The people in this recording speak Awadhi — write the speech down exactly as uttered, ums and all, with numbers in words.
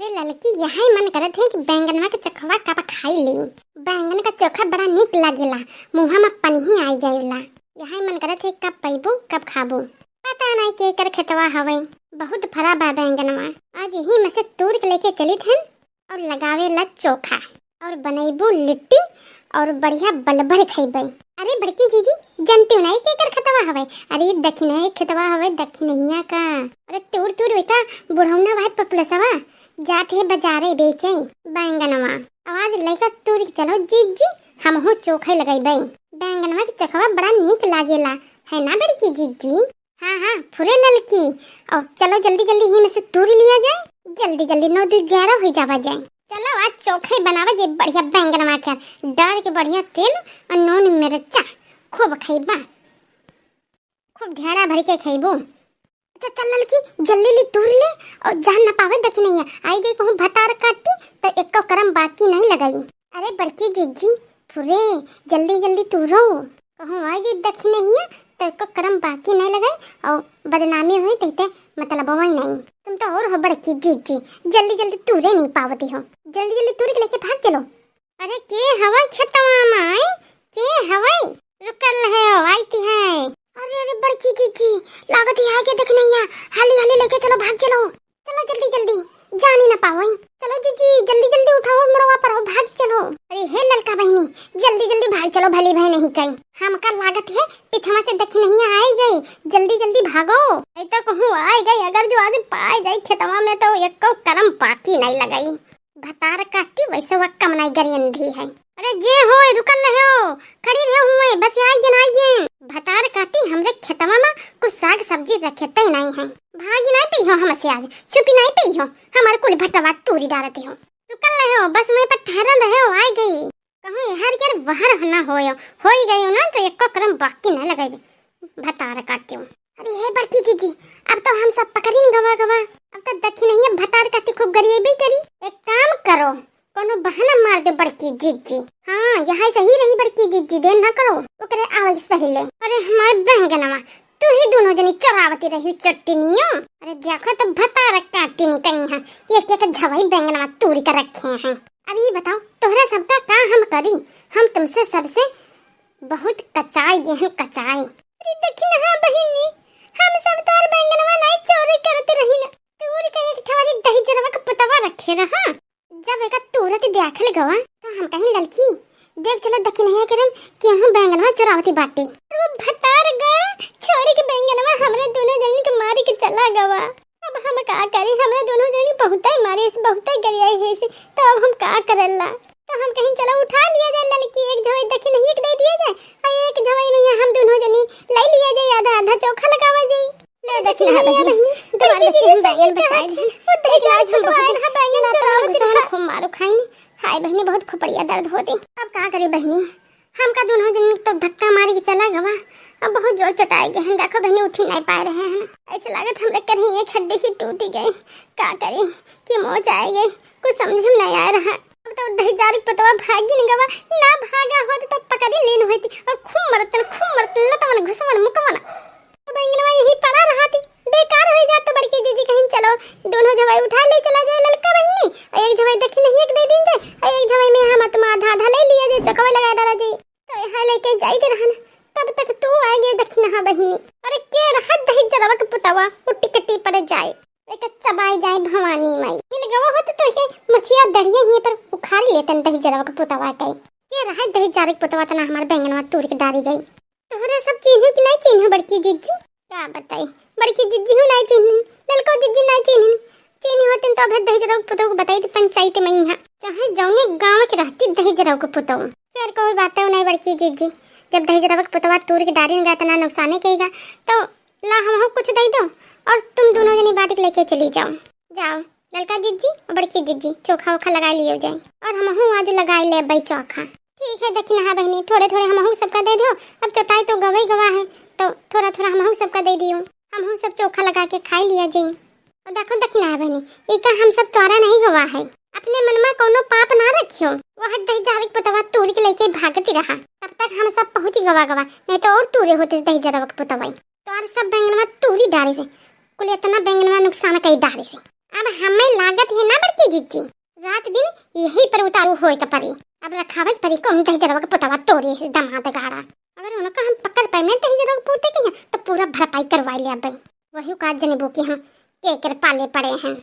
अरे ललकी, यही मन करत है कि बैंगनवा के चोखवा कब खाई ली। बैंगन का चोखा बड़ा नीक लागेला, मुँह में पनिही आई गईला। यही मन करत है कब पैबू, कब खाबू। पता नहीं केकर खेतवा हवे, बहुत फरा बा बैंगनवा। आज यही में से तूर के लेके चलित हन और लगावे ला चोखा और बनैबू लिट्टी और बढ़िया बलभर खैबै। अरे बड़की जीजी, जनती नहीं केकर खेतवा हवे? अरे दखिनहे खेतवा हवे, दखिनहिया का। अरे तूर तूर वेका बुढ़ौना भाई पपलसवा जात है बाजारे बेचे बैंगनवा। आवाज लइका तूर के चलो जीजी, हमहू चोखे लगैबै। बैंगनवा के चोखवा बड़ा नीक लागेला, है ना बड़की जीजी? हाँ हाँ फुरे ललकी, और चलो जल्दी जल्दी ही में से तूर लिया जाए, जल्दी जल्दी नौ दू ग्यारह हो जावा जाए। चलो आज चोखे बनावा जे बढ़िया बैंगनवा के, डाल के बढ़िया तेल और नून मिर्चा खूब खैबा, खूब ढेड़ा भर के खैबू। अच्छा चल ललकी, जल्दी ली तूर ले और जान ना पावे दखिनहिया। आई गई कहूँ भतार काटी तो एको करम बाकी नहीं लगाई। अरे बड़की जीजी, फुरे, जल्दी जल्दी तूरो। कहूँ आई गई दखिनहिया तो एको करम बाकी नहीं लगाई और बदनामी हुई तैते मतलब वही नहीं। तुम तो और हो बड़की जीजी, जल्दी जल्दी तूरे नहीं पावती हो। जल्दी जल्दी तूर के लेके भाग चलो। अरे के हवा खेतवा माई, के हवा? रुकल है, आई ती है। अरे अरे बड़की जीजी, लागत ही आगे दखिनहिया, हाली हाली लेके चलो, भाग चलो। चलो जल्दी जल्दी, जानी ना पावई। चलो जीजी जल्दी जल्दी उठाओ, मुड़वा पर हो, भाग चलो। अरे हे ललका बहिनी, जल्दी जल्दी भाग चलो, भली बहन ही कई। हमका लागत है पिछवा से दखिनहिया आई गई, जल्दी जल्दी भागो। ऐ तो कहूँ आई गई, अगर जो आज पाए जाई खेतवा में तो एको करम बाकी नहीं लगाई। भतार काटी वैसे वह कम नहीं गरियंधी है। अरे जे होए, रुकल रहो, खड़ी रहो हुए, बस आई गन, आई गन। भतार काटी हमरे खेतवा में कुछ साग सब्जी रखे तय नहीं है। भागी नहीं पई हो हमसे आज, छुपी नहीं पई हो, हमारे कुल भटवा तूरी डालते हो। रुकल रहो, बस वहीं पर ठहरन रहो, आई गई। कहूँ एहर के वहर ना होयो, होई गयो ना तो एको करम बाकी न लगाई। भतार काटियो। अरे हे बड़की जीजी, अब तो हम सब पकड़िन गवा गवा। अब तो दखिनहिया भतार काटी खूब गरिएबे करी। एक काम करो, कोनो बहाना मार दो बड़की जीजी। हाँ, यहाँ सही रही बड़की जीजी, देर ना करो, ओकरे आवे से पहले। अरे हमारे बैंगनवा, तू ही दोनों जनी चोरावती रही चट्टनियो। अरे देखो तो भतार काटी नहीं कहीं है, एक एक झवाई बैंगनवा तूरी कर रखे हैं। अब ये बताओ, तोहरा सबका का हम करी? हम तुमसे सबसे बहुत कचाई गए हैं, कचाई। अरे दखिनहा बहिनी, हम सब तोर बैंगनवा नाई चोरी करत रही ना। तूर के एक ठवारी दही जरवा के पुतवा रखे रहा। जब एका तुरत देखल गवा, तो हम कहीं ललकी, देख चलो दखिनहा के रम केहू बैंगनवा चोरावती बाटे। वो भतार गड़ छोड़ी के बैंगनवा हमरे दोनों जन के मारी के चला गवा। अब हम का करी, हमरा दोनों जनी बहुते मारे से, बहुते गरियाई है से, तो अब हम का करला? तो हम कहीं चलो उठा लिया जाए ललकी, एक झवाई दखिनहिया के दे दिया जाए, और एक झवाई में यहाँ हम दोनों जनी ले लिया जाए, आधा आधा चोखा लगावा जाए। ले दखिनहा बहिनी, तुम्हारे बच्चे हम बैंगन बचाए रहे, वो दही लेकिन आज हम बहुत ना तो हम खूब मारो खाई। हाय बहिनी, बहुत खोपड़िया दर्द होती। अब का करी बहिनी, हमका दोनों जन तो धक्का मारी के चला गवा। अब बहुत जोर चोटाए गए हैं, देखो बहिनी उठी नहीं पाए रहे हैं। ऐसे लागत हमरे कहीं एक हड्डी ही टूटी गई। का करी, कि मौज आए गई, कुछ समझ में नहीं आ रहा। अब तो दही जारी पतवा भागी न गवा, ना भागा होत तो पकड़ी लेन होती और खूब मरतन, खूब मरतन, लतवन घुसवन मुकवन। तो बैंगनवा यहीं पड़ा रहा थी, बेकार हो जात। तो बड़की जीजी कहीं चलो दोनों झवाई उठा ले चला जाए ललका बहिनी, और एक झवाई दखिनहिया के दे दीन जाए, और एक झवाई में हम तुम आधा आधा ले लिया जाए, चोखवा लगा डाला जाए। तो यहाँ लेके जाई के रहन, तब तक तू आ गए दखिनहा बहिनी। अरे के रहा दही जरवा के पुतवा, वो टिकटी पर जाए, एक चबाई जाए भवानी माई। मिल गवा होत तो के मुछिया दढ़िया ही पर उखाड़ लेतन दही जरवा के पुतवा के। के रहा दही जरवा के पुतवा तना हमार बैंगनवा तूर के डारी गई। तोहरे सब चीन्हू कि नहीं चीन्हू बड़की जीजी? का बताई, बड़की जीजी हूँ नहीं चीन्हू, ललको जीजी नहीं चीन्हू। चीन्हू होतिन तो अबे दही जरवा के पुतवा को बताई थी पंचायत में यहाँ, चाहे जौने गाँव के रहती दही जरवा के पुतवा। खैर कोई बात है नहीं बड़की जीजी, जब दही जरवा के पुतवा तूर के डारी न गया तना नुकसाने कहेगा, तो ला हमहू कुछ दे दो और तुम दोनों जनी बाटी के लेके चली जाओ। जाओ ललका जीजी और बड़की जीजी चोखा ओखा लगा लियो जाए और हमहू आज लगाई लेबै चोखा। ठीक है दखिनहा बहिनी, थोड़े थोड़े हमहू सबका दे दियो। अब चोटाई तो गवई गवा है, तो थोड़ा थोड़ा हमहू सबका दे दियो, हमहू सब चोखा लगा के खाई लिया जाई। और देखो दखिनहा बहिनी, ई का हम सब तोरा नहीं गवा है, अपने मन में कोनो पाप ना रखियो। वह दही जरवा के पुतवा तूर के लेके भागती रहा, तब तक हम सब पहुँच गवा गवा, नहीं तो और तूरे होते दही जरवा के पुतवा। तोर सब बैंगनवा तूरी डारे से, कुल इतना बैंगनवा नुकसान कई डारे से। अब हमें लागत है ना बड़की जीजी, रात दिन यही पर उतारू होए के परी। अब रखावे के परी कौन दहिजरवा के पुतवा तोरे से दमाद गाड़ा। अगर उनका हम पकड़ पाए ना दहिजरवा के पूते के यहाँ, तो पूरा भरपाई करवाई ले अबे। वही का जनिबो कि हम केकर पाले पड़े हैं।